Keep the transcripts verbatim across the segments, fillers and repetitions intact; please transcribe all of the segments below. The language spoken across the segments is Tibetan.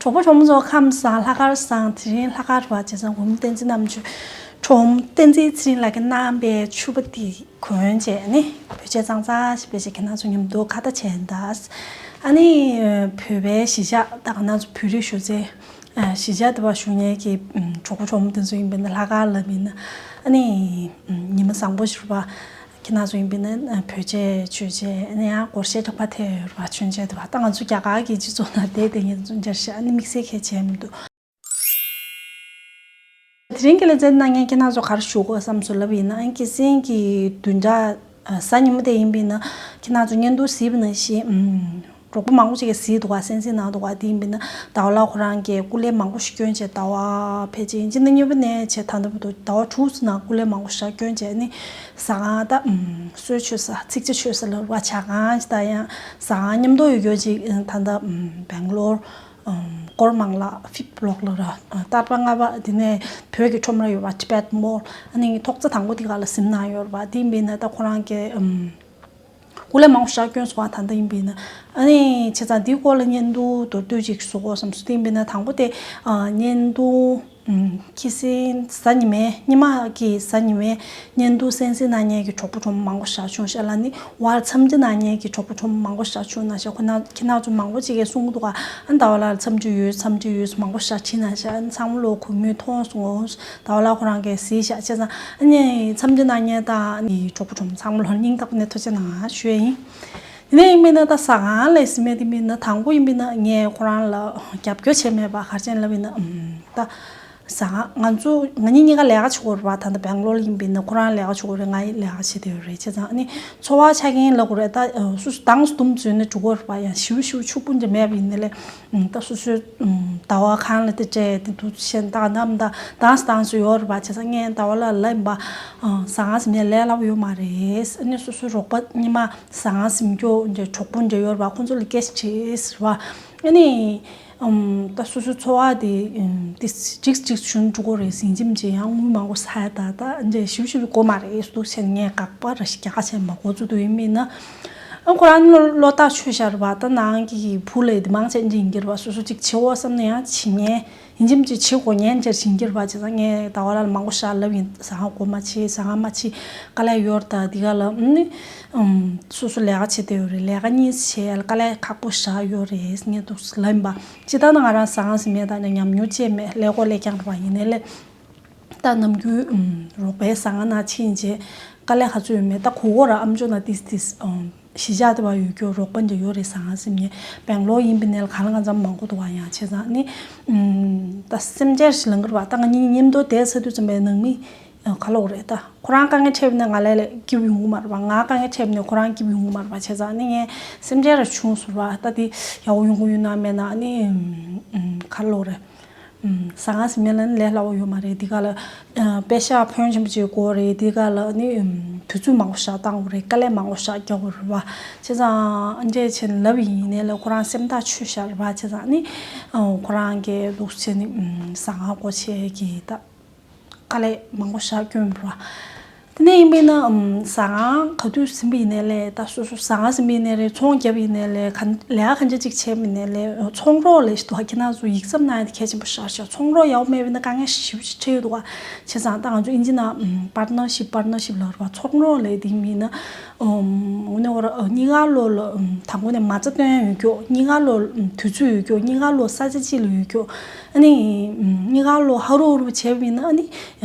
གྲོགས་པོ་གྲོགས་མོ་ཚོ་ཁམས་བཟང་། ལྷག་དཀར་བཟང་། དེ་རིང་ལྷག་དཀར་བ་བྱས་ཙང་འོམ་བསྟན་འཛིན་རྣམ་དཔྱོད། གྲོགས་བསྟན་འཛིན་ཚེ་རིང་ལགས་ཀྱིས་གནང་པའི་ཕྱུ་པ་དེ་གོན་བྱས་ནི་བོད་ཆས་གཙང་གཙང་ཞིག་བེད་སྤྱད་ཁྱེད་རང་ཚོ་མཉམ་དུ་ཁ་བརྡ་བྱས་འདུག་ཨ་ནི་བོད་པའི་གཞིས་ཆགས་ད་ག་ནང་ཚོ་བོད་རིགས་ཞུ་ཚེ་གཞིས་ཆགས་དེ་བ་བཞུགས་མཁན་གྱི་གྲོགས་པོ་གྲོགས་མོ་དེ་ཚོ་ཡིན་པས་ན་ལྷག་དཀར་ལབ་ཡིན་ན་ཨ་ནི་ཉི་མ་བཟང་པོ་ཞིག་རེད་པ། ཁྱེད་རང་ཚོ་ཡིན་པས་ན་བོད་ཆས་མཆོད་ཆས་ཨ་ནི་ཡང་སྒོར་གཞས་འཁྲབ་པ་དེ་རེད་པ། མཆོད་ཆས་དེ་བ་ད་ང་ཚོ་རྒྱ་གར་གྱི་སྤྱི་ཚོགས་ནང་བསྡད་བསྡད་མཁན་ཚོ་འདྲ་ཞིག་ཨ་ནི་དམིགས་བསལ་གལ་ཆེ་མི་འདུག་དེ་རིང་གི་ལེ་ཚན་གནང་མཁན་ཁྱེད་རང་ཚོ་ག་རེ་ཞུ་དགོས་བསམ་སོང་ལབ་ཡིན་ན་ཨ་ནི་ཁྱི་སེང་གི་བདུན་ཕྲག་གཟའ་ཉི་མ་དེ་ཡིན་པས་ན་ཁྱེད་རང་ཚོ་བརྙན་ཐུང་གཟིགས་པ་ནང་བཞིན་གྲོགས་པོ་མང་པོ་ཅིག་གིས་གཟིགས་འདུག་ག་གསན་གཟིགས་གནང་འདུག་ག་དེ་ཡིན་པས་ན་ཟླ་བ་ལགས་ཁོ་རང་གིས་སྐུ་ལས་མང་པོ་ཞིག་བསྐྱོན་བྱས་ཟླ་བ་ཕལ་ཆེར་ཕྱི་ཟླ་གཉིས་པ་ནས་བྱས་ད་ལྟ་བར་དུ་ཟླ་བ་དྲུག་ཙམ་ནང་སྐུ་ལས་མང་པོ་ཞིག་བསྐྱོན་བྱས་ནི་ཟ་ཁང་ད་གསོལ་མཆོད་ས་ཚིགས་བཅད་མཆོད་ས་ལ་རུ་བ་ཇ་ཁང་ཅིག་ད་ཡང་ཟ་ཁང་མཉམ་དུ་ཡོད་རྒྱུ་ཅིག་ད་ལྟ་སྦེང་ལོར། སྐོར་མང་ལ་ཕིབ་བློག་ལ་ར་ཏར་པ་ལྔ་པ་དེ་ནས་བོད་ཀྱི་ཁྲོམ་ར་ཡོད་པ་ཊི་བེད་མོལ་ཨ་ནི་ཐོག་རྩེག་དང་པོ་དེ་ག་ལ་གཟིམ་གནང་ཡོད་རེད་པ། དེ་ཡིན་པས་ན་ད་ཁོ་རང་གི་སྐུ་ལས་མང་པོ་ཞིག་བསྐྱོན་སོང་བ་ད་ལྟ་ཡིན་པས་ན་ཨ་ནི་བྱས་ཙང་འདིའི་སྐོར་ལ་བརྙན་ཐུང་མདོར་བསྡུས་ཅིག་བཟོ་དགོས་བསམ་སོང་། དེ་ཡིན་པས་ན་དང་པོ་དེ་བརྙན་ཐུང་ཁྱི་སེང་གཟའ་ཉི་མའི་ཉི་མ་གི་གཟའ་ཉི་མའི་བརྙན་ཐུང་གསན་གཟིགས་གནང་མཁན་གྱི་གྲོགས་པོ་གྲོགས་མོ་མང་པོ་ཞིག་བྱུང་ཤག་ལ་ནི་བར་འཚམས་འདྲི་གནང་མཁན་གྱི་གྲོགས་པོ་གྲོགས་མོ་མང་པོ་ཞིག་བྱུང་གནང་ཤག་ཁོ་ན་ཁྱེད་རང་ཚོ་མང་པོ་ཅིག་གིས་གསུང་གི་འདུག་ག་ཨ་ཟླ་བ་ལགས་འཚམས་འདྲི་ཡོད་འཚམས་འདྲི་ཡོད་མང་པོ་ཞིག་བྲིས་གནང་ཤག་ཨ་ནི་ཚང་མ་ལོ་གུས་མོས་མཐོང་སོང་། ཟླ་བ་ལགས་ཁོ་རང་གིས་གཟིགས་ཤག་བྱས་ཙང་ཨ་ནི་འཚམས་འདྲི་གནང་མཁན་དང་ཨ་ནི་གྲོགས་པོ་གྲོགས་མོ་ཚང་མ་ལོ་སྙིང་ཐག་པ་ནས་ཐུགས་རྗེ་གནང་ཞུ་ཡ་ཡིན། དེ་ནས་ཡིན་པས་ན་ད་ཟ་ཁང་ལ་གཟིམ་མེད་དེ་མིན་ན་དང་པོ་ཡིན་པས་ན་ངས་ཁོ་རང་ལ་རྒྱབ་སྐྱོར་བྱས་མེད་པ་ག་རེ་བྱས་ལབ་ཡིན་ན་ཨམ་ད་ཟ་ཁང་ང་ཚོ་ང་གཉིས་གཉིས་ཀ་ལས་ཀ་བྱེད་དགོས་རེད་པ། ད་ལྟ་སྦེང་ལོར་ཡིན་པས་ན་ཁོ་རང་ལས་ཀ་བྱེད་དགོས་རེད། ང་ཡི་ལས་ཀ་བྱེད་བསྡད་ཡོད་རེད། བྱས་ཙང་ཨ་ནི་འཚོ་བ་ཆགས་ཀྱིན་ལབ་དགོས་རེད། ད་སོ་སོ་དང་སུ་དུམ་བཟོས་ནས་འགྲོ་དགོས་རེད་པ། ཡང་ཞིབ་ཞིབ་ཕྱུག་པོ་འདྲ་མེད་པ་ཡིན་ནའི་ལས་ད་སོ་སོའི་ཟླ་བ་ཁང་ལ་དེ་སྤྲད་དེ་དུ་བྱས་ད་ནམ་ད་དང་སུ་དང་སུ་ཡོད་རེད་པ། བྱས་ཙང་ངས་ཟླ་བ་ལ་ལབ་ཡིན་པ་ཟ་ཁང་ཟིན་ནས་ལས་སླ་པོ་ཡོད་མ་རེད། ཨ་ནི་སོ་སོའི་རོགས་པ་གཉིས་མ། ཟ་ཁང་ཟིན་སྐྱོ་འདྲ་གྲོགས་པོ་འདྲ་ཡོད་རེད་པ། ཁོང་ཚོ་ལ་སྐད་ཆ་དྲིས་ཟེར་བ། ཨ་ནི་ཨམ་ད་སོ་སོའི་འཚོ་བ་དེ་ཨམ་དེ་ཅིག་ཅིག་ཞུན་འགྲོ་གི་རེད། ཟིན་ཅིམ་ཅིག་ཡང་དངུལ་མང་པོ་ཟ་ཡ་ད་ད་འདྲ་ཞིབ་ཞིབ་དགོས་མ་རེད་འདུག་བྱས་ནས་ངས་དགག་པ་ར་ཞིག་རྒྱག་ཆེན་མ་འགོ་བཙུགས་འདུག་ཡིན་མིན་ན་ཨ་ཁོ་རང་བློ་བློ་ཐག་ཆོད་ཤར་བ་ད་ནང་གི་བུ་ལས་དེ་མང་ཆེ་འདྲ་ཡིན་གྱི་རེད་པ། སོ་སོ་ཅིག་བྱེད་འོ་བསམ་ན་ཡང་བྱེད་ཉན། ཡིན་གཅིག་མིན་གཅིག་བྱེད་དགོས་ཉན་འཇར་བྱིན་གྱིར་བ་བྱས་ཙང་ངས་ཟླ་བ་ལ་མང་པོ་ཞག་ལབ་ཡིན། ཟ་ཁང་སྒོ་མ་ཕྱེ། ཟ་ཁང་མ་ཕྱེ། དཀའ་ལས་ཡོད་རེད། ད་འདི་ག་ལ་ནི་ཨམ་སོ་སོ་ལས་ཀ་བྱེད་བསྡད་ཡོད་རེད། ལས་ཀ་གཉིས་བྱེད་ཡ་ལ་དཀའ་ལས་ཁག་པོ་ཞག་ཡོད་རེད་ངས་འདུག་ལབ་ཡིན་པ། ཇི་ལྟར་ན་ང་རང་ཟ་ཁང་ཟིན་མེད་ད་ནས་ཉམས་མྱོང་ཅེས་མེད། ཀླད་ཀོར་ཀླད་རྐྱང་རེད་པ། ཡིན་ནའི་ལས་ད་ནམ་རྒྱུན་ཨམ་རོགས་པའི་ཟ་ཁང་ནང་ཕྱིན་རྗེས་དཀའ་ལས་ག་ཚོད་ཡོད་མེད་ད་གོ་གོ་ར་ཨམ་ཅོག་ན་ཏིས་ཏིས་ཨམ། གཞིས་ཆགས་དེ་བ་ཡོད་རྒྱུ་རོགས་པ་འདྲ་ཡོད་རེད། ཟ་ཁང་ཟིན་ནས་སྦེང་ལོར་ཡིན་པའི་ནས་གང་ལ་གང་འཚམ་མང་པོ་འདུག་བ། ཡང་བྱས་ཙང་ནི་ད་སེམས་ཁྲལ་ཞིག་ལངས་ཀྱི་རེད་བ། ད་ང་གཉིས་མཉམ་དུ་བསྡད་ཚར་དུས་ཙམ་པའི་ནང་མི་ག་ལོག་རེད། ད་ཁོ་རང་དཀའ་ངལ་འཕྲད་པ་ནས་ང་ལ་ལས་སྐྱིད་པོ་ཡོང་གི་མ་རེད་བ། ང་དཀའ་ངལ་འཕྲད་པ་ནས་ཁོ་རང་སྐྱིད་པོ་ཡོང་གི་མ་རེད་བ། བྱས་ཙང་ནི་ངས་སེམས་ཁྲལ་ར་བྱུང་སོང་བ། ད་དེ་ཡག་པོ་ཡོང་གི་ཡོད་ན་མེད་ན་ནི་ག་ལོག་རེད། ཟ་ཁང་ཟིན་མེད་ལ་ནི་ལས་སླ་བོ་ཡོད་མ་རེད། འདི་ག་ལ་པེ་ཤག་ཕོན་ཆེན་པོ་ཅིག་དགོས་རེད། འདི་ག་ལ་ནི་དུས་ཚོད་མང་པོ་ཞིག་བཏང་དགོས་རེད། དཀའ་ལས་མང་པོ་ཞིག་རྒྱག་དགོས་རེད་བ། བྱས་ཙང་འདྲས་བྱས་ནས་ལབ་ཡིན་ནའི་ལ་ཁོ་རང་སེམས་ཐག་ཆོད་ཤག་རེད་བ། བྱས་ཙང་ནི་ཁོ་རང་གིས་འདུག་བྱས་ནི་ཟ་ཁང་སྒོ་ཕྱེ་གི་ད་དཀའ་ལས་མང་པོ་ཞིག་བསྐྱོན་རེད་བ། དེ་ནས་ཡིན་པས་ན་ཨམ་ཟ་ཁང་ག་དུས་ཟིན་པ་ཡིན་ནའི་ལས་ད་སོ་སོ་ཟ་ཁང་ཟིན་པ་ཡིན་ནའི་རེད། ཚོང་བརྒྱབ་པ་ཡིན་ནའི་ལས་ག་ལས་ཀ་གང་ཅི་ཅིག་བྱས་པ་ཡིན་ནའི་ལས་ཚོང་རོགས་ལས་ཞིག་འདུག་ག་ཁྱེད་རང་ཚོ་ཡིག་ཚང་གནང་ཡ་དེ་གལ་ཆེན་པོ་ཞེ་དྲག་ཤག་ཚོང་རོགས་ཡག་པོ་མེད་པ་ཡིན་ན་དཀའ་ངལ་ཞེ་པོ་ཅིག་འཕྲད་ཡོད་འདུག་ག་བྱས་ཙང་ད་ང་ཚོ་ཨིན་ཇི་ནང་ཨམ་པར་ནར་ཤིབ་པར་ནར་ཤིབ་ལབ་རེད་བ། ཚོང་རོགས་ལས་དེ་ཡིན་ན་ཨམ་འོ་ན་འོ་ར་ཨ་གཉིས་ཀ་ལོ་ལ་ཨམ་དང་པོ་ནས་མ་རྩ་སྟོན་ཡ་ཡོད་རྒྱུ། གཉིས་ཀ་ལོ་ཨམ་དུས་ཚོད་ཡོད་རྒྱུ། གཉིས་ཀ་ལོ་ས་ཆ་གཅིག་ལ་ཡོད་རྒྱུ། ཨ་ནི་གཉིས་ཀ་ལོ་ཧ་རུ་ཧུ་རུ་བྱས་པ་ཡིན་ན་ཨ་ནི་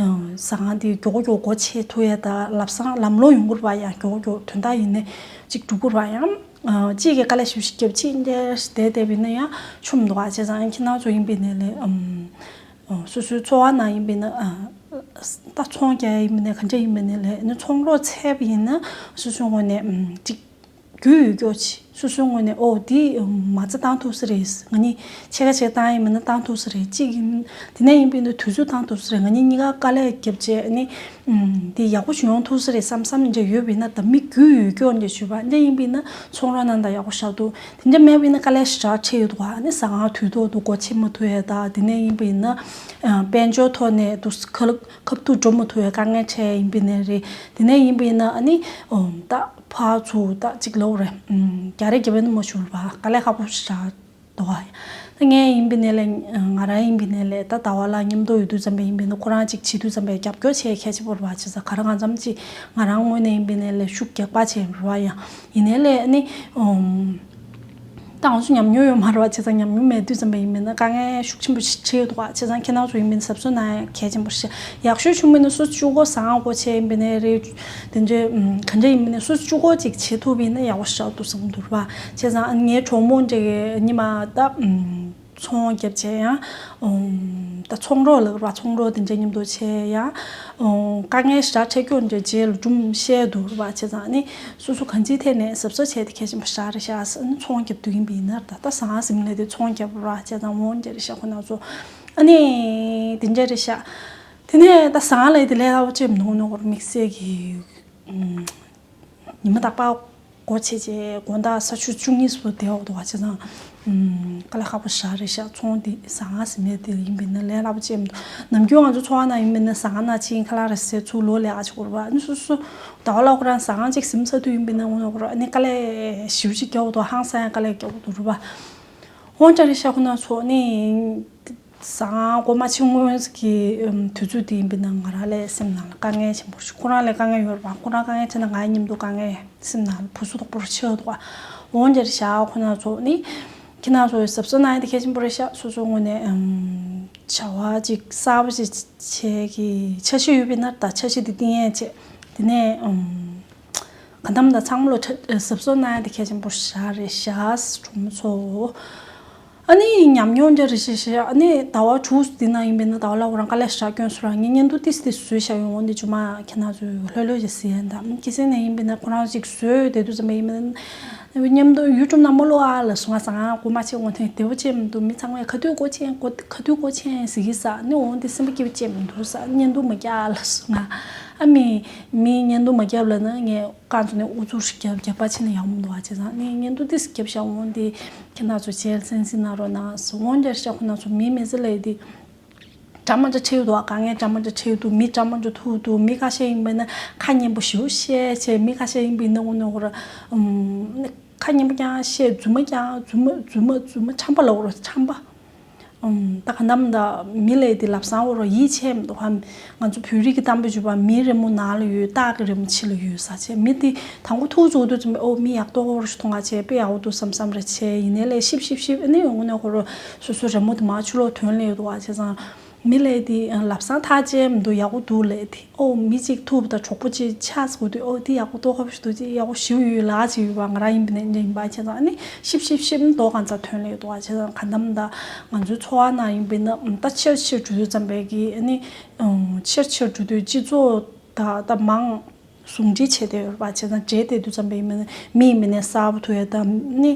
ཟ་ཁང་དེ་མགྱོགས་མགྱོགས་སྒོ་ཕྱེ་ཐུབ་ཡ་ད་ལམ་སང་ལམ་ལྷོང་ཡོང་གི་རེད་བ། ཡང་མགྱོགས་མགྱོགས་དོན་དག་ཡིན་ནའི་གཅིག་འགྲོ་གི་རེད་བ། ཡང་གཅིག་གིས་དཀའ་ལས་ཞེ་པོ་ཞིག་བརྒྱབ་གཅིག་འདྲ་བསྡད་བསྡད་པ་ཡིན་ན་ཡང་ཆོམ་འདུག་ག་བྱས་ཙང་ཁྱེད་རང་ཚོ་ཡིན་པ་ཡིན་ནའི་ལས་སོ་སོའི་འཚོ་བ་ནང་ཡིན་པ་ཡིན་ན་ད་ཚོང་རྒྱག་ཡ་ཡིན་པ་ཡིན་ནའི་ག་འདྲ་ཡིན་པ་ཡིན་ནའི་ལས་ཚོང་རོགས་བཙལ་བ་ཡིན་ན་སོ་སོའི་ངོས་ནས་གཅིག་རྒྱུས་ཡོད་རྒྱུ་ཅིག་སོ་སོའི་ངོས་ནས་ཨོ་འདི་མ་རྩ་བཏང་ཐུབ་ས་རེད། ང་གཉིས་ཕྱེད་ཀ་ཕྱེད་ཀ་བཏང་ཡིན་མིན་ན་བཏང་ཐུབ་ས་རེད། གཅིག་ཡིན་དེ་ནས་ཡིན་པ་ཡིན་ན་དུས་ཚོད་བཏང་ཐུབ་ས་རེད། ང་གཉིས་གཉིས་ཀ་དཀའ་ལས་བརྒྱབ་བྱས་ནི་འདི་ཡག་པོ་ཞིག་ཡོང་ཐུབ་ས་རེད་བསམ་བསམ་འདྲ་ཡོད་པ་ཡིན་ན་ད་མི་རྒྱུས་ཡོད་རྒྱུ་འདྲ་ཞུས་པ་འདྲ་ཡིན་པ་ཡིན་ན་ཚོང་ར་ནང་ད་ཡག་པོ་བཞག་འདུག་དེ་འདྲ་མེད་པ་ཡིན་ན་དཀའ་ལས་ཞེ་དྲག་འཕྲད་ཡོད་འདུག་ག་ནི་ཟ་ཁང་དུས་ཐོག་ཏུ་སྒོ་ཕྱེ་མ་ཐུབ་ཡ་ད་དེ་ནས་ཡིན་པ་ཡིན་ན་དཔལ་འབྱོར་ཐོག་ནས་དུ་ཁ་ལག་ཁབ་ཏུ་འགྲོ་མ་ཐུབ་ཡ་དཀའ་ངལ་འཕྲད་ཡིན་པ་ཡིན་ནའི་རེད། དེ་ནས་ཡིན་པ་ཡིན་ན་ཨ་ནི་ད་ཕར་ཚུར་ད་གཅིག་ལབ་དགོས་རེད། རྒྱག་རེས་རྒྱབ་ཡ་ནི་མ་ཞུ་རེད་པ། དཀའ་ལས་ཁག་པོ་ཞེ་དྲག་འདུག་ག་ངས་ཡིན་པའི་ནས་ལས་ང་རང་ཡིན་པའི་ནས་ལས་ད་ཟླ་བ་ལ་མཉམ་དུ་ཡོད་དུས་ཙམ་པ་ཡིན་པའི་ནས་ཁོ་རང་ཅིག་བྱེད་དུས་ཙམ་པའི་རྒྱབ་སྐྱོར་བྱེད་མཁས་ཆེ་པོ་རེད་བ། བྱས་ཙང་ག་རེ་གང་འཚམ་ཅིག་ང་རང་ངོས་ནས་ཡིན་པའི་ནས་ལས་ཤུགས་རྒྱག་པ་བྱས་རེད་བ། ཡང་ཡིན་ནས་ལས་ནི་ཨུམ། ད་ང་ཚོ་ཉམས་མྱོང་ཡོད་མ་རེད་བ། བྱས་ཙང་ཉམས་མྱོང་མེད་དུས་ཙམ་པ་ཡིན་པའི་ནས་དཀའ་ངལ་ཤུགས་ཆེན་པོ་ཞིག་འཕྲད་ཡོད་འདུག་བ། བྱས་ཙང་ཁྱེད་རང་ཚོ་ཡིན་པའི་ནས་གཟབ་གཟབ་གནང་ཡ་གལ་ཆེན་པོ་རེད་ཤག་ཡག་ཤོས་བྱུང་མིན་ནས་སོ་བཅུ་གོ་ཟ་ཁང་སྒོ་ཕྱེ་ཡིན་པའི་ནས་རེད། དེ་འདྲའི་ཨུམ་ག་འདྲ་ཡིན་པའི་ནས་སོ་བཅུ་གོ་ཅིག་བྱེད་ཐུབ་པ་ཡིན་ན་ཡག་པོ་ཞིག་འདུག་བསམ་འདུག་རེད་བ། བྱས་ཙང་ངའི་གྲོགས་མོ་འདྲ་གི་ཉི་མ་ད་ཨུམ་ཚོང་རྒྱབ་བྱས་ཡང་ཨུམ་ད་ཚོང་རོགས་ལབ་ར། ཚོང་རོགས་དེ་འདྲ་མཉམ་དུ་བྱས་ཡང་ཨུམ་དཀའ་ངལ་ཞེ་དྲག་འཕྲད་སྐྱོན་འདྲ་རྗེས་ལ་སྒྲུང་བཤད་འདུག་ར། བྱས་ཙང་ནི་སོ་སོ་གང་ཅིའི་ཐད་ནས་གཟབ་གཟབ་བྱས་ཏེ་གལ་ཆེན་པོ་ཞེ་དྲག་རེད་ཤག་ཨ་ནི་ཚོང་རྒྱབ་དུས་ཡིན་པ་ཡིན་ན་ད་ད་ཟ་ཁང་ཟིན་ལས་དེ་ཚོང་རྒྱབ་ར། བྱས་ཙང་འོང་འདྲ་རེད་ཤག་ཁོ་ན་ཚོ་ཨ་ནི་དེ་འདྲ་རེད་ཤག་དེ་ནས་ད་ཟ་ཁང་ལས་དེ་ལས་སླ་པོ་ཅིག་མི་འདུག་ནོ་གོར་དམིགས་བསལ་གྱི་ཨུམ། ཉི་མ་རྟག་པར་སྒོ་ཕྱེ་རྗེས་དགོང་དག་ས་ཆུ་བཅུ་གཉིས་སུ་བསྡད་འོག་ཏུ་བ་བྱས་ཙང་། ཨུམ། དཀའ་ལས་ཁག་པོ་ཞེ་དྲག་རེད་ཤག་ཚོང་འདི་ཟ་ཁང་ཟིན་ཡས་དེ་ཡིན་པས་ན་ལས་སླ་པོ་ཅིག་མི་འདུག་ནམ་རྒྱུན་ང་ཚོ་ཚོང་ཁང་ནང་ཡིན་པས་ན་ཟ་ཁང་ནང་ཕྱིན་ཁ་ལག་རེ་ཟས་ཚུར་ལོག་ལས་ཀ་བྱེད་དགོས་རེད་པ། ཨ་ནི་སོ་སོ་ཟླ་བ་ལ་ཁོ་རང་ཟ་ཁང་ཅིག་ཟིན་ཚར་དུས་ཡིན་པས་ན་འོ་ན་ཁོ་རང་ཨ་ནི་དཀའ་ལས་ཞེ་པོ་ཅིག་རྒྱག་འོག་ཏུ་ཧང་སང་ཡང་དཀའ་ལས་རྒྱག་འོག་ཏུ་རེད་པ། འོ་འདྲ་རེད་ཤག་ཁོ་ན་ཚོ་ནི། ཟ་ཁང་སྒོ་མ་ཕྱེ་སྔོན་གྱི་ཨམ་དུས་ཚོད་དེ་ཡིན་པས་ན་ང་རང་ལས་སེམས་ནང་ལ་དཀའ་ངལ་ཆེན་པོ་ཞིག་ཁོ་རང་ལས་དཀའ་ངལ་ཡོད་རེད་པ། ཁོ་རང་དཀའ་ངལ་ཆེ་ན་ང་མཉམ་དུ་དཀའ་ངལ་སེམས་ནང་ལ་སྦུ་སུ་དོག་པོ་ཆེ་བ་འདུག་ག་འོན་ཀྱང་ཞག་ཁོ་ན་ཚོ་ནི་ཁྱེད་རང་ཚོ་གཟབ་གཟབ་གནང་ཡ་དེ་གལ་ཆེན་པོ་རེད་ཤག་སོ་སོའི་ངོས་ནས་ཨམ་བྱ་བ་ཅིག་གསར་པ་ཅིག་བྱེད་ཀྱི་འཆར་གཞི་ཡོད་པས་ན་ད་འཆར་གཞི་དེ་བཏིང་ཡས་བྱེད། དེ་ནས་ཨམ། གང་ལྟར་མིན་ད་ཚང་མ་ལོ་གཟབ་གཟབ་གནང་ཡ་དེ་གལ་ཆེན་པོ་ཞེ་དྲག་རེད་ཤག་གྲོགས་མོ་ཚོ། ཨ་ནི་ཉམས་མྱོང་འདྲ་རེ་བཤད་བཤད། ཨ་ནི་ཟླ་བ་དྲུག་འདི་ནང་ཡིན་པས་ན་ཟླ་བ་ལ་ཁོ་རང་དཀའ་ལས་ཞེ་དྲག་བསྐྱོན་སོང་ར། ངས་བརྙན་ཐུང་ཏིས་ཏིས་བཟོས་བཞག་ཡོང་། འོན་ཏེ་ཇུ་མ་ཁྱེད་རང་ཚོས་ལྷོད་ལྷོད་ཅིག་གཟིགས་ཡ་ད། ཨ་ནི་གལ་སྲིད་ནས་ཡིན་པས་ན་ཁོ་རང་ཅིག་བཟོས་བསྡད་དུས་ཙམ་པ་ཡིན་པས་ན་མཉམ་དུ་ཡུ་ཊུབ་ནང་མ་བླུག་ཨ་ལབ་སོང་ང་། ཟ་ཁང་སྒོ་མ་ཕྱེ་སྔོན་ཐོན་བདེ་པོ་ཅིག་མི་འདུག་མི་ཚང་མས་ག་དུས་སྒོ་ཕྱེ་ག་དུས་སྒོ་ཕྱེ་ཟེར་གི་ཟ། ཨ་ནི་འོན་ཏེ་སེམས་པ་སྐྱིད་པོ་ཅིག་མི་འདུག་ཟ། བརྙན་ཐུང་མ་རྒྱག་ཨ་ལབ་སོང་ང་། ཨ་མི་མི་བརྙན་ཐུང་མ་རྒྱབ་ལབ་ན་ངས། རྐང་བཙུགས་ནས་ཨུ་ཚུགས་ཤིག་རྒྱབ་རྒྱབ་པ་ཕྱིན་ན་ཡག་མི་འདུག་ཨ། བྱས་ཙང་ནི་བརྙན་ཐུང་ཏིས་རྒྱབ་བཞག་འོང་དེ་ཁྱེད་རང་ཚོ་བྱས་གསན་གཟིགས་གནང་རོགས་གནང་ཟེར། འོང་རྒྱབ་བཞག་ཁོ་ན་ཚོ་མི་མི་ཚེ་ལས་དེ་འདྲ་མ་འདྲ་ཁྲེལ་འདུག་ཨ། དཀའ་ངལ་འདྲ་མ་འདྲ་ཁྲེལ་འདུག་མི་འདྲ་མ་འདྲ་ཐུག་འདུག་མི་ཁ་ཤས་ཡིན་པས་ན་ཁ་སྙན་པོ་ཞེ་པོ་བཤད་བྱས། མི་ཁ་ཤས་ཡིན་པས་ན་འོ་ན་འོ་ར་ཁ་སྙན་པོ་རྐྱང་བཤད། རྫུན་མ་རྐྱང་རྫུན་མ་རྫུན་མ་རྫུན་མ་ཁྲམ་པ་ལབ་ར་ཁྲམ་པ། ཨམ། ད་ག་ནམ་ད་མི་ལས་དེ་ལབ་སང་འོ་རོ་ཡིད་ཆེས་མི་འདུག་ཧ། ང་ཚོ་བོད་རིགས་ཀྱི་གཏམ་དཔེ་བརྗོད་པ་མིའི་རི་མོ་ནང་ལ་ཡོད། སྟག་གི་རི་མོ་ཕྱི་ལ་ཡོད་ཟེར་བྱས། མི་དེ་དང་པོ་ཐུག་ཚུགས་དུས་ཙམ་པས་ཨོ་མི་ཡག་ཏོག་ཧོར་ཞིག་མཐོང་བ་བྱས་དཔེ་ཡག་པོ་འདུག་བསམ་བསམ་རེ་བྱས། ཡིན་ནའི་ལས་ཤིབ་ཤིབ་ཤིབ་ཨ་ནི་འོ་ནས་ཧོ་རོ་སོ་སོའི་རི་མོ་དེ་མར་ཕྱི་ལོགས་ཐོན་ལས་འདུག་བ། བྱས་ཙང་མི་ལས་དེ་ལབ་སང་ཐག་བཅད་མི་འདུག་ཡག་པོ་འདུག་ལས་དེ། ཨོ་མི་གཅིག་ཐུག་པ་དང་གྲོགས་པོ་གཅིག་ཆགས་དགོས་དུས་ཨོ་དེ་ཡག་པོ་ཏོག་ཧོབ་ཞིག་འདུག་ཅིག་ཡག་པོ་ཞིག་ཡོད་ལ་ཅིག་ཡོད་པ། ང་རང་ཡིན་པ་ནས་འདྲ་ཡིན་པ་བྱས་ཙང་ཨ་ནི་ཤིབ་ཤིབ་ཤིབ་མདོག་གང་ཚ་ཐོན་ལེ་འདུག་བ། བྱས་ཙང་ག་འདམ་ད་ང་ཚོའི་འཚོ་བ་ནང་ཡིན་པས་ན་ད་ཆེར་ཆེར་འགྲོ་དུས་ཙམ་པའི་གི་ཨ་ནི་ཆེར་ཆེར་འགྲོ་དུས་སྤྱི་ཚོགས་ད་ད་མང་ཟུང་འབྲེལ་བྱས་ཏེ་ཡོད་པ། བྱས་ཙང་འབྲེལ་བསྡད་དུས་ཙམ་པའི་ཡིན་པས་ན་མི་ཡིན་པས་ན་གསར་པ་ཐུག་ཡ་ད་ནི་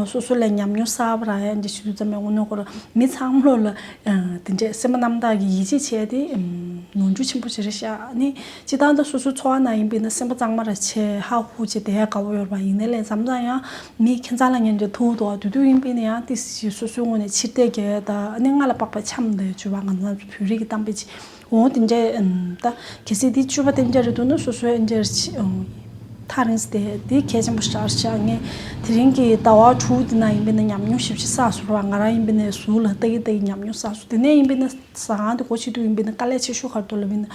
སོ་སོ་ལ་ཉམས་མྱོང་གསར་པ་རག་ཡ་འདྲ་བྱེད་དུས་ཙམ་པའི་དངོས་གནས་ཁོ་རང་མི་ཚང་མ་ལོ་ལ། དེ་འདྲས་སེམས་པ་རྣམ་དག་གིས་ཡིད་ཆེས་བྱས་ཏེ། ནོར་འཁྲུལ་ཆེན་པོ་ཞིག་རེད་ཤག་ནི་སྤྱིར་བཏང་ད་སོ་སོའི་འཚོ་བ་ནང་ཡིན་པས་ན་སེམས་པ་གཙང་མ་ར་བྱས་ཧ་ཧུ་བྱས་བསྡད་ཡ་དགའ་པོ་ཡོད་རེད་པ། ཡིན་ནའི་ལས་མཚམས་མཚམས་ཡང་མི་ཁྱད་མཚར་ལ་ཉན་འདྲ་ཐུག་འདུག་བ། དེ་དུས་ཡིན་པས་ན་ཡང་ཏིས་སོ་སོའི་ངོས་ནས་ཕྱིར་བལྟས་རྒྱག་ཡ་ད་ནི་སྔ་ལ་དཔག་པའི་འཆམ་འདྲ་བྱུང་བ། ང་ཚོ་བོད་རིགས་ཀྱི་གཏམ་དཔེ་ཅིག་འོ་དེ་འདྲས་ད་གལ་སྲིད་དེ་བཅུ་པ་དེ་འདྲས་རེད་འདུག་ན་སོ་སོའི་འདྲས་ཐག་རིང་སེ་བསྡད་དེ་གལ་ཆེན་པོ་ཞིག་རེད་ཤག་ངས་དེ་རིང་གི་ཟླ་བ་དྲུག་དེ་ན་ཡིན་པས་ན་ཉམས་མྱོང་ཞེ་པོ་ཅིག་བསགས་སོང་བ། ང་རང་ཡིན་པས་ན་ཟུར་ལ་ལྟ་གི་ལྟ་གི་ཉམས་མྱོང་བསགས་སོང་། དེ་ནས་ཡིན་པས་ན། ཟ་ཁང་དེ་སྒོ་ཕྱེ་དུས་ཡིན་པས་ན་དཀའ་ལས་ཆེ་ཤོས་ག་རེ་འདུག་ལབ་ཡིན་ན།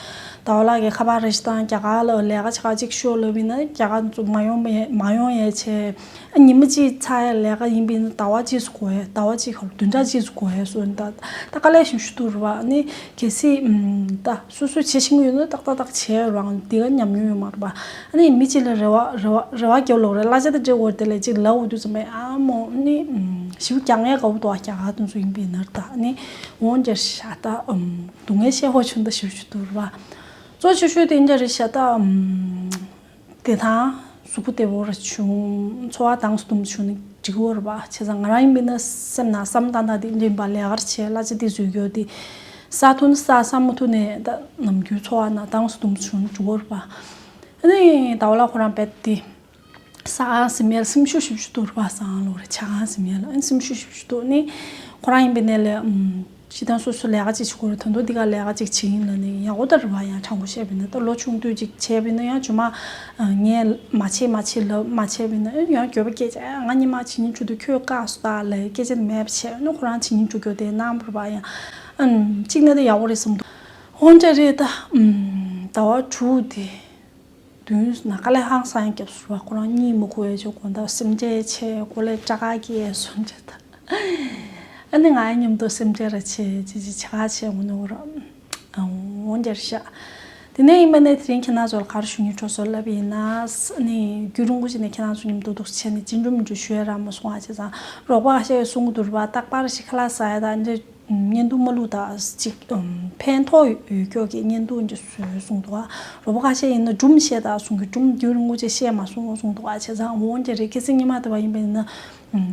ཟླ་བ་ལགས་ཀྱིས་ཁ་པར་རེ་ཞིག་བཏང་། རྒྱ་གར་ལ་ལས་ཀ་བྱེད་ག་ཅིག་ཤོག་ལབ་ཡིན་ན་རྒྱ་གར་ཚོ་མ་ཡོང་མ་མ་ཡོང་ཡས་བྱས། ཨ་ཉི་མ་གཅིག་ཚར་ཡས་ལས་ཀ་ཡིན་པས་ན་ཟླ་བ་གཅིག་ཙམ་འགོར་ཡས། ཟླ་བ་གཅིག་ག་ལ་བདུན་ཕྲག་གཅིག་ཙམ་འགོར་ཡས་སོང་ད། ད་དཀའ་ལས་ཞེ་པོ་ཞིག་འདུག་རེད་པ། ཨ་ནི་གལ་སྲིད་ད་སོ་སོས་བྱེད་ཤེས་ཀྱི་ཡོད་ན་ཏག་ཏག་ཏག་བྱས་རང་འདི་ག་ཉམས་མྱོང་ཡོད་མ་རེད་པ། ཨ་ནི་མི་གཅིག་ལ་རེ་བ་རེ་བ་རེ་བ་རྒྱབ་ལོག་རེད། གླ་ཆ་དང་འབྲེལ་བ་དེ་ལ་གཅིག་ལབ་འོ་དུས་ཙམ་པས་ཨ་མོ་ཨ་ནི་ཞེ་པོ་རྒྱག་ངེས་དགའ་པོ་འདུག་ཨ། རྒྱ་གར་དེ་ཚོ་ཡིན་པས་ན་ད་ཨ་ནི་འོང་རྒྱ་ཤ་ད་ཨམ། སྡུག་བསྔལ་ཆེ་ཧོ་ཆུང་ད་ཞུ་ཞུ་འདུག་ར། གཙོ་ཆེ་ཤོས་དེ་འདྲ་རེད་ཤག་ད། ཨམ། བདེ་ཐང་གཟུགས་པོ་བདེ་པོ་ར་བྱུང་། འཚོ་བ་ཏང་སུ་དུམ་བྱུང་ན་འགྲིག་གི་རེད་པ། བྱས་ཙང་ང་རང་ཡིན་པས་ན་སེམས་ནང་བསམ་སྟངས་དང་དེ་འདྲ་ཡིན་པ། ལས་ཀར་བྱས་གླ་ཆ་དེ་བཟོས་རྒྱུ་དེ་བསགས་ཐུབ་ན་བསགས། བསགས་མ་ཐུབ་ནས་ད་ནམ་རྒྱུན་འཚོ་བ་ནང་ཏང་སུ་དུམ་བྱུང་ན་འགྲིག་གི་རེད་པ། ཨ་ནི་ཟླ་བ་ལགས་ཁོ་རང་རྦད་དེ། ཟ་ཁང་ཟིན་མེད་ལ་སེམས་ཤུགས་ཞེ་པོ་ཞིག་འདུག་རེད་པ། ཟ་ཁང་ལོག་རེད། ཇ་ཁང་ཟིན་མེད་ལ་ཨ་ནི་སེམས་ཤུགས་ཞེ་པོ་ཞིག་འདུག་ནི་ཁོ་རང་ཡིན་པའི་ནས་ལས་ཨམ། སྤྱིར་བཏང་སོ་སོ་ལས་ཀ་ཅིག་བྱེད་དགོས་རེད། ད་དུང་འདི་ག་ལས་ཀ་ཅིག་བྱེད་ཡིན་ལབ་ནས་ཡག་པོ་ད་རེད་བ། ཡང་དྲང་པོ་བཤད་པ་ཡིན་ན། ད་ལོ་ཆུང་དུས་ཅིག་བྱས་པ་ཡིན་ན་ཡང་རྗེས་མ་ངས་མ་བྱེད་མ་བྱེད་ལབ་མ་བྱས་པ་ཡིན་ན་ཡང་འགྱོད་པ་སྐྱེ་བྱས། ང་ཉི་མ་བྱེད་སྙིང་བྲོ་དུས་ཁྱོད་བཀག་སོང་ད་ལབ་སྐད་ཆ་མེད་པ་བྱས་ནས་ཁོ་རང་བྱེད་སྙིང་བྲོ་རྒྱུ་དེ་གནང་བ་རེད་བ། ཡང་ཨམ་གཅིག་ན་དེ་ཡག་པོ་རེད་བསམ་འདུག་འོན་ཀྱང་རེད་ད། ཨམ་ཟླ་བ་དྲུག་དེ། བདུན་ན་དཀའ་ལས་ཧང་སང་རྒྱབ་སོང་བ། ཁོ་རང་གཉིད་མ་ཁུག་ཡས་ཆོག་གོ། ད་སེམས་ཁྲལ་ཆེ་གོ་ལས་སྐྲག་སྐྱེས་སོང་འདྲ་ད། ཨ་ནི་ང་ཡི་མཉམ་དུ་སེམས་ཁྲལ་ར་ཆེ་ཅི་ཅི་ཆ་ག་ཆེ་འོ་ནོ་ར་འོ་འདྲ་ཤག་དེ་ནས་ཡིན་པ་ནས་དེ་རིང་ཁྱེད་རང་ཚོར་ག་རེ་ཞུ་སྙིང་བྲོ་སོ་ལབ་ཡིན་ན། ཨ་ནི་རྒྱུན་རིང་པོ་ཞིག་ནས་ཁྱེད་རང་ཚོ་མཉམ་དུ་འདུག་བྱས་ནས་ཅི་འགྲོ་མི་འགྲོ་ཞུ་ཡ་ར་མ་སོང་བ། བྱས་ཙང་རོགས་པ་ཁ་ཤས་གསུང་གི་འདུག་ར་བ། རྟག་པར་ཞིག་ཁ་ལག་ཟ་ཡ་དང་འདྲ། བརྙན་ཐུང་མ་བླུགས་དང་ཅིག་ཕན་ཐོགས་ཡོད་ཀྱོག་གི་བརྙན་ཐུང་ཅིག་བཟོས་གསུངས་འདུག་ཨ། རོགས་པ་ཁ་ཤས་ཡིན་ན་སྒྲུང་བཤད་དང་གསུང་གི། སྒྲུང་རྒྱུན་རིང་པོ་ཅིག་བཤད་མ་སོང་གསུངས་འདུག་ཨ། བྱས་ཙང་འོང་ཀྱི་རེད། ཁ་སང་ཉི་མ་དེ་བ་ཡིན་པ་ཡིན་ན་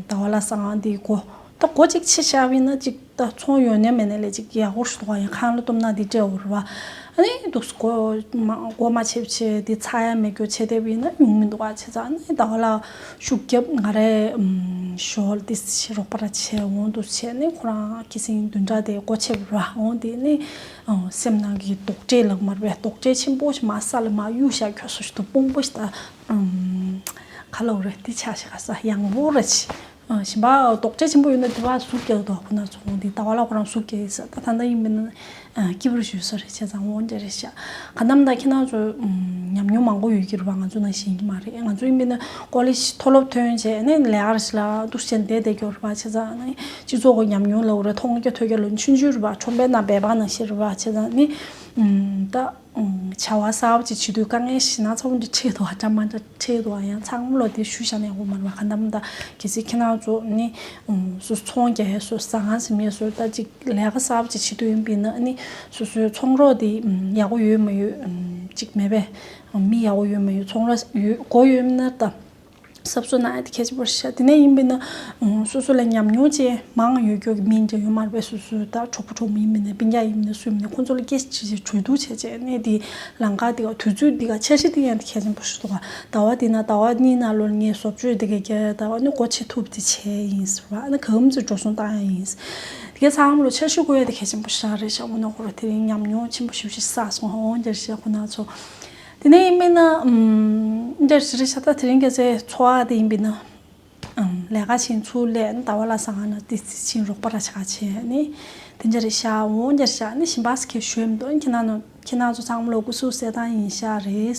ཟླ་བ་ལྷ་ས་ང་འདི་སྒོ་ད་སྒོ་ཅིག་ཕྱེ་བཞག་པ་ཡིན་ན་ཅིག་ད་ཚོང་ཡོད་ནས་མེད་ནས་ལས་ཅིག་ཡག་པོ་ཞིག་འདུག་ཨ། ཡང་ཁང་གླ་གཏུབ་ན་འདི་སྤྲད་འོ་རེད་བ། ཨ་ནི་འདུག་སྒོ་མ་སྒོ་མ་ཕྱེ་བྱས་འདི་ཚ་ཡ་མེད་ཀྱོག་བྱས་བསྡད་པ་ཡིན་ན་ཡོང་མི་འདུག་ཨ། བྱས་ཙང་ཨ་ནི་ཟླ་བ་ལྷ་ཤུགས་རྒྱབ་ང་རའི་ཞོར་ཏི་སི་རོགས་པ་ར་བྱས་འོང་དུ་བྱས་ནས་ཁོ་རང་ཁ་སང་བདུན་ཕྲག་དེ་སྒོ་ཕྱེ་བ་ར་འོང་དེ་ནས་སེམས་ནང་གི་དོགས་འདྲི་ལབ་མ་རེད་པས། དོགས་འདྲི་ཆེན་པོ་ཞིག་མ་ས་ལ་མ་གཡུག་བཞག་ཁྱོད་སོ་ཞིག་ཏུ་དཔུང་པོ་ཞིག་ད་ག་ལ་འོ་རེད། དེ་ཆ་ཞིག་ག་ས་ཡང་བོ་ར་ཆི་ཞིམ་པ་དོགས་འདྲི་ཆེན་པོ་ཡོད་ན་དེ་བ་ཟུག་རྒྱག་དོ་ཁོ་ན་ཚོ་འོང་དེ་ཟླ་བ་ལྷ་ཁོ་རང་ཟུག་རྒྱག་ཡིན་ས། ད་ད་ལྟ་ཡིན་པས་ན། སྐྱིད་པོ་ཞུ་ས་རེད། བྱས་ཙང་འོ་འདྲ་རེད་ཤག་ག་ནམ་ད་ཁྱེད་རང་ཚོ་ཉམས་མྱོང་མང་པོ་ཡོད་ཀྱི་རེད་བ། ང་ཚོ་ནང་བཞིན་གྱི་མ་རེད། ང་ཚོ་ཡིན་པས་ན་ཀོ་ལེ་ཇི་མཐོ་སློབ་ཐོན་བྱས་ནས་ལས་ཀ་རེ་ཞིག་ལ་འདུག་བྱས་བསྡད་བསྡད་ཀྱི་རེད་བ། བྱས་ཙང་ནི་སྤྱི་ཚོགས་ཀྱི་ཉམས་མྱོང་ལ་འོ་རེད། མཐོང་རྒྱ་ཐོས་རྒྱ་ལོ་ཆུང་ཆུང་རེད་བ། ཁྲོམ་པའི་ནང་སྦལ་པ་ནང་བཞིན་རེད་བ། བྱས་ཙང་ནི་ད་བྱ་བ་གསར་པ་ཅིག་བྱེད་དུས་དཀའ་ངལ་ཞེ་ན་ཚ་པོ་འདྲ་འཕྲད་འདུག་བ། འདྲ་མ་འདྲ་འཕྲད་འདུག་བ། ཡང་ཚང་མ་ལོ་དེ་ཞུ་བཞག་ན་ཡག་པོ་མ་རེད་བ། ག་ནམ་ད་གལ་སྲིད་ཁྱེད་རང་ཚོ་ནི་སུ་ཚོང་རྒྱག་ཡས་སུ་ཟ་ཁང་ཟིན་ཡས་སུ་ད་ཅིག་ལས་ཀ་གསར་པ་ཅིག་བྱེད་འདོད་ཡིན་པ་ཡིན་ན་ནི་སོ་སོའི་ཚོང་རོགས་དེ་ཡག་པོ་ཡོད་མ་ཡོད་ཅིག་མེད་པས། མི་ཡག་པོ་ཡོད་མ་ཡོད། ཚོང་ར་ཡོད་སྒོ་ཡོད་མིན་ན་ད་གསར་བཟོ་གནང་ཡ་དེ་གལ་ཆེན་པོ་ཞིག་ཤག་དེ་ནས་ཡིན་པ་ཡིན་ན་སོ་སོ་ལ་ཉམས་མྱོང་ཅན་མང་ཡོད་ཀྱོག་གི་མི་འདྲ་ཡོད་མ་རེད་པས། སོ་སོའི་ད་གྲོགས་པོ་གྲོགས་མོ་ཡིན་པ་ཡིན་ན་སྤུན་ཀྱག་ཡིན་པ་ཡིན་ན་སུ་ཡིན་པ་ཡིན་ན་ཁོང་ཚོ་ལ་སྐད་ཆ་དྲིས་བྱས་གྲོས་བསྡུར་བྱས་བྱས་ནས་དེ་ལམ་ཁ་དེ་ག་དུས་ཚོད་དེ་ག་འཆར་གཞི་དེ་ཡང་དེ་གལ་ཆེན་པོ་ཞིག་འདུག་ག་ཟླ་བ་དེ་ན་ཟླ་བ་གཉིས་ནང་ལོགས་ལ་ངས་བཟོ་བཅོས་དེ་ག་རྒྱག་ཡ། ཟླ་བ་ནི་སྒོ་ཕྱེ་ཐུབ་དེ་བྱས་ཡིན་ཟེར་བ། ཨ་ནི་གང་ཚེ་འགྲོ་སོང་བཏང་ཡ་ཡིན་ཟེར། དེ་ག་ཚང་མ་ལོ་འཆར་གཞི་བཀོད་ཡ་དེ་གལ་ཆེན་པོ་ཞིག་རེད་ཤག་འོ་ན་ཁོ་ར་དེ་རིང་ཉམས་མྱོང་ཆེན་པོ་ཞེ་པོ་ཞིག་བསགས་སོང་། འོ་འདྲ་ཞིག་ཁོ་ན་ཚོ། དེ་ནས་ཡིན་པས་ན་ཨམ་འདྲ་ཞིག་རེད་ཤག་ད་དེ་རིང་ག་ཚེ་ཚོ་ཨ་དེ་ཡིན་པས་ན་ཨམ་ལས་ཀ་ཕྱིན་ཚུར་སླེབས་ནི་ཟླ་བ་ལྷ་ས་ང་ན་ཏི་སི་ཕྱིན་རོགས་པ་ར་ཆ་ཆེ་ནི་དེ་འདྲ་རེད་ཤག་འོ་འདྲ་ཤག་ནི་ཞིམ་པ་སི་ཁེ་ཞོན་དོ། ཁྱེད་རང་ཚོ་ཁྱེད་རང་ཚོ་ཚང་མ་ལོ་སྐུ་གཟུགས་གསལ་ཐང་ཡིན་ཤག་རེད།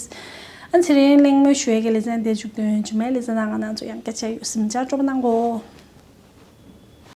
ཨ་ཚེ་རིང་གླེང་མོལ་ཞུ་ཡ་གི་ལེ་ཚན་དེ་མཇུག་སྟོན། རྗེས་མའི་ལེ་ཚན་ནང་ང་ཚོ་ཡང་སྐད་ཆ་ཡོད། གཟིམ་འཇག་སྤྲོ་པོ་གནང་གོ།